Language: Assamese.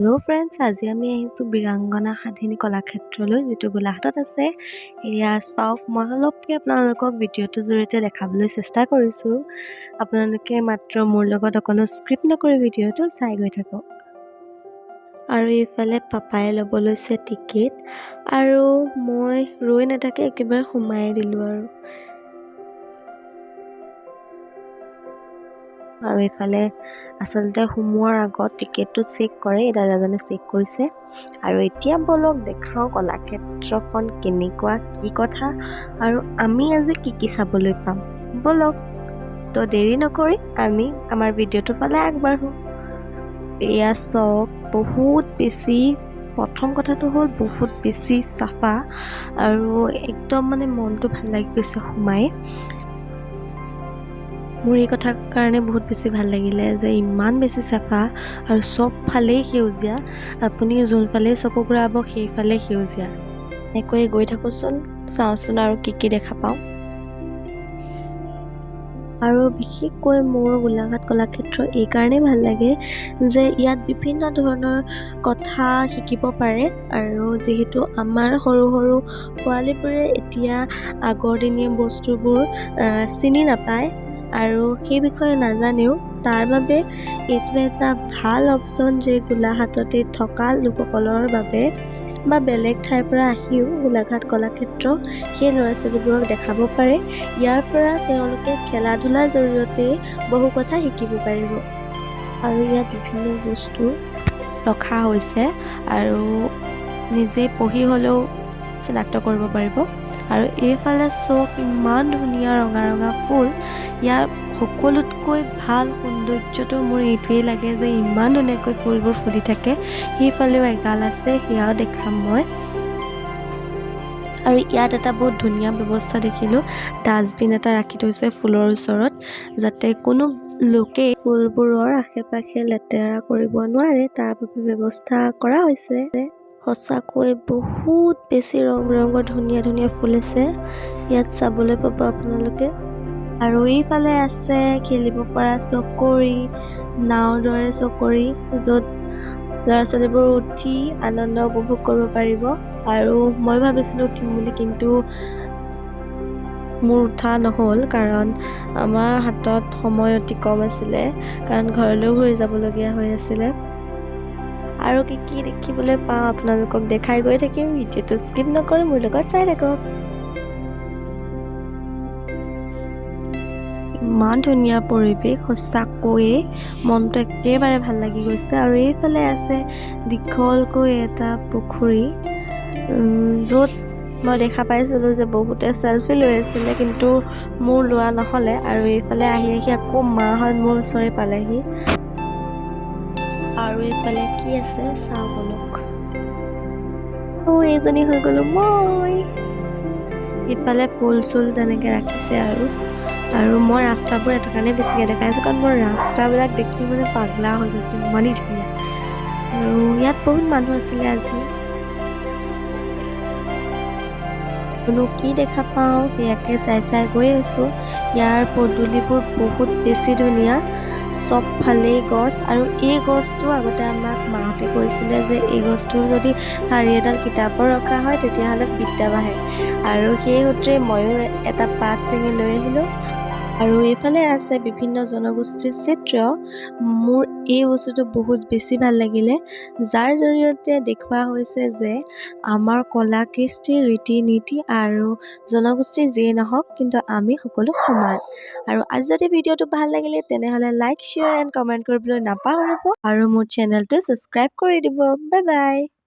হেল্ল' ফ্ৰেণ্ডছ, আজি আমি আহিছোঁ বীৰাংগনা সাধিনী কলাক্ষেত্ৰলৈ, যিটো গোলাঘাটত আছে। এয়া চাওক, মই অলপকৈ আপোনালোকক ভিডিঅ'টোৰ জৰিয়তে দেখাবলৈ চেষ্টা কৰিছোঁ। আপোনালোকে মাত্ৰ মোৰ লগত অকণো স্কিপ নকৰি ভিডিঅ'টো চাই গৈ থাকক। আৰু এইফালে পাপাই ল'ব লৈছে টিকেট আৰু মই ৰৈ নাথাকি একেবাৰে সোমাই দিলোঁ। আৰু এইফালে আচলতে সোমোৱাৰ আগত টিকেটটো চেক কৰে, এই দাদাজনে চেক কৰিছে। আৰু এতিয়া ব'লক দেখাওঁ কলাক্ষেত্ৰখন কেনেকুৱা, কি কথা আৰু আমি আজি কি কি চাবলৈ পাম। ব'লক, তো দেৰি নকৰি আমি আমাৰ ভিডিঅ'টোৰ ফালে আগবাঢ়োঁ। এয়া চাওক, বহুত বেছি, প্ৰথম কথাটো হ'ল বহুত বেছি চাফা আৰু একদম মানে মনটো ভাল লাগি গৈছে সোমাই। মোৰ এই কথাৰ কাৰণে বহুত বেছি ভাল লাগিলে যে ইমান বেছি চাফা আৰু চবফালেই সেউজীয়া। আপুনি যোনফালেই চকু ঘূৰাব সেইফালে সেউজীয়া। এনেকৈয়ে গৈ থাকোঁচোন, চাওঁচোন আৰু কি কি দেখা পাওঁ। আৰু বিশেষকৈ মোৰ গোলাঘাট কলাক্ষেত্ৰ এইকাৰণেই ভাল লাগে যে ইয়াত বিভিন্ন ধৰণৰ কথা শিকিব পাৰে। আৰু যিহেতু আমাৰ সৰু সৰু পোৱালিবোৰে এতিয়া আগৰ দিনীয়া বস্তুবোৰ চিনি নাপায় আৰু সেই বিষয়ে নাজানেও, তাৰ বাবে এইটো এটা ভাল অপশ্যন যে গোলাঘাটতে থকা লোকসকলৰ বাবে বা বেলেগ ঠাইৰ পৰা আহিও গোলাঘাট কলাক্ষেত্ৰ সেই ল'ৰা ছোৱালীবোৰক দেখাব পাৰে। ইয়াৰ পৰা তেওঁলোকে খেলা ধূলাৰ জৰিয়তে বহু কথা শিকিব পাৰিব। আৰু ইয়াত বিভিন্ন বস্তু ৰখা হৈছে আৰু নিজে পঢ়ি হ'লেও চিনাক্ত কৰিব পাৰিব। আৰু এইফালে চাওক, ইমান ধুনীয়া ৰঙা ৰঙা ফুল। ইয়াৰ সকলোতকৈ ভাল সৌন্দৰ্যটো মোৰ এইটোৱেই লাগে যে ইমান ধুনীয়াকৈ ফুলবোৰ ফুলি থাকে। সেইফালেও এগাল আছে, সেয়াও দেখাম মই। আৰু ইয়াত এটা বহুত ধুনীয়া ব্যৱস্থা দেখিলোঁ, ডাষ্টবিন এটা ৰাখি থৈছে ফুলৰ ওচৰত, যাতে কোনো লোকে ফুলবোৰৰ আশে পাশে লেতেৰা কৰিব নোৱাৰে, তাৰ বাবে ব্যৱস্থা কৰা হৈছে। সঁচাকৈ বহুত বেছি ৰং বিৰঙৰ ধুনীয়া ধুনীয়া ফুল আছে ইয়াত, চাবলৈ পাব আপোনালোকে। আৰু এইফালে আছে খেলিব পৰা চকৰি, নাওৰ দৰে চকৰি, য'ত ল'ৰা ছোৱালীবোৰ উঠি আনন্দ উপভোগ কৰিব পাৰিব। আৰু মই ভাবিছিলোঁ উঠিম বুলি, কিন্তু মোৰ উঠা নহ'ল, কাৰণ আমাৰ হাতত সময় অতি কম আছিলে, কাৰণ ঘৰলৈও ঘূৰি যাবলগীয়া হৈ আছিলে। আৰু কি কি দেখিবলৈ পাওঁ আপোনালোকক দেখাই গৈ থাকিম। ভিডিঅ'টো স্কিপ নকৰি মোৰ লগত চাই থাকক। ইমান ধুনীয়া পৰিৱেশ, সঁচাকৈয়ে মনটো একেবাৰে ভাল লাগি গৈছে। আৰু এইফালে আছে দীঘলকৈ এটা পুখুৰী, য'ত মই দেখা পাইছিলোঁ যে বহুতে চেলফি লৈ আছিলে, কিন্তু মোৰ লোৱা নহ'লে। আৰু এইফালে আহি আহি আকৌ মাহঁত মোৰ ওচৰে পালেহি। আৰু এইফালে কি আছে চাওঁ ব'লক। অ', এইজনী হৈ গ'লো মই। ইফালে ফুল চুল তেনেকৈ ৰাখিছে। আৰু আৰু মই ৰাস্তাবোৰ এটা কাৰণে বেছিকৈ দেখাই আছোঁ, কাৰণ মই ৰাস্তাবিলাক দেখি মানে পাগলা হৈ গৈছোঁ, ইমানেই ধুনীয়া। আৰু ইয়াত বহুত মানুহ আছিলে আজি। বোলো কি দেখা পাওঁ, সেয়াকে চাই চাই গৈ আছোঁ। ইয়াৰ পদূলিবোৰ বহুত বেছি ধুনীয়া, চবফালেই গছ। আৰু এই গছটো আগতে আমাক মাহঁতে কৈছিলে যে এই গছটোৰ যদি ঠাৰি এডাল কিতাপৰ ৰখা হয় তেতিয়াহ'লে বিদ্যা বাঢ়ে। আৰু সেই সূত্ৰে ময়ো এটা পাত ছিঙি লৈ আহিলোঁ। আৰু এইফালে আছে বিভিন্ন জনগোষ্ঠীৰ চিত্ৰ। মোৰ এই বস্তুটো বহুত বেছি ভাল লাগিলে, যাৰ জৰিয়তে দেখুওৱা হৈছে যে আমাৰ কলা কৃষ্টি, ৰীতি নীতি আৰু জনগোষ্ঠী যিয়েই নহওক, কিন্তু আমি সকলো সমান। আৰু আজি যদি ভিডিঅ'টো ভাল লাগিলে তেনেহ'লে লাইক, শ্বেয়াৰ এণ্ড কমেণ্ট কৰিবলৈ নাপাহৰিব আৰু মোৰ চেনেলটো ছাবস্ক্ৰাইব কৰি দিব। Bye bye.